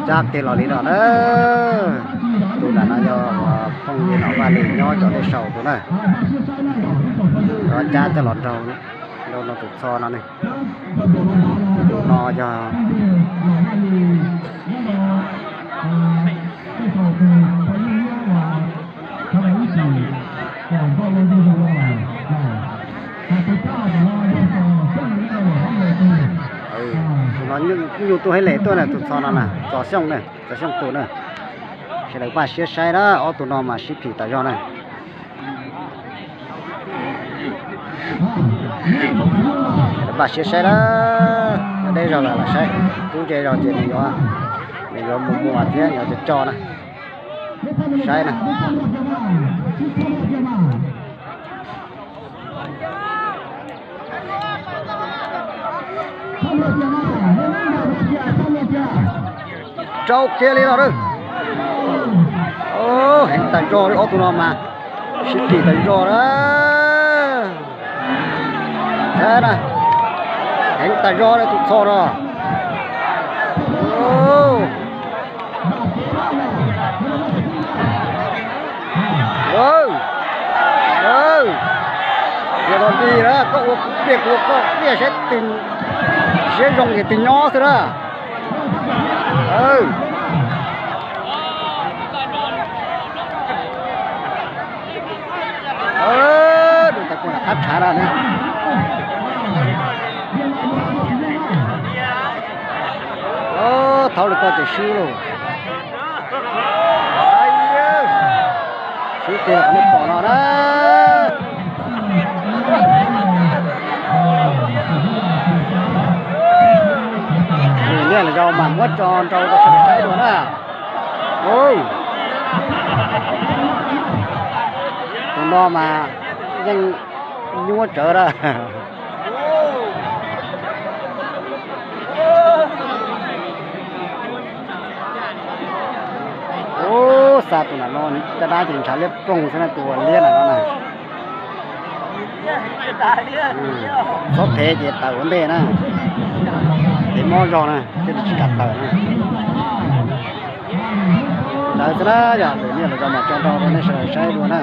Cab kiag los li no na. Tus nram no yog phooj ywg Nom Vaj Lis nyob cov dej saum tus na. Cab coj los nrog rau no tus txho no ne. Tus no yog tus no nyuj tuaj hais lem tuaj na, tus txho no na, Txos Xyooj na, Txos Xyooj tus na. Sawv daws npaj siab saib na, ob tug no mas sib phim tas zog na. Npaj siab saib na, deb zog lawm los saib, rub ze zog ces nws yuav, nws yuav mus muas thiab yuav cov co na, saib na. Rau kiag li no na. Heev tas zog li ob tug no mas, sib phim tas zog na. Saib na, heev tas zog li tus txho no. Yog los li na, koj ua kuv pliag kuv ua koj pliag, saib tus siab zoo ces tus nyob xwb na. Dua tas kuj lam qab tshav na. Thaub li koj ces swb lauj. Swb kiag nej pom no na. Lwm niaj lwm zaus mas muab tso nrau rau sawv daws saib dua na. Tus no mas yeej nyuaj tsawv na. Ub, xa tus nram no caj dab ces ntshav liab ploog xwb na, tus uas liab nram no na. Txhob thev ces tawm ua ntej na. Thev mob zog na thiaj li tsis kam tawm na. Ntawd xwb na, yog lwm niaj lwm zaus mas tso nrau rau nej sawv daws saib dua na.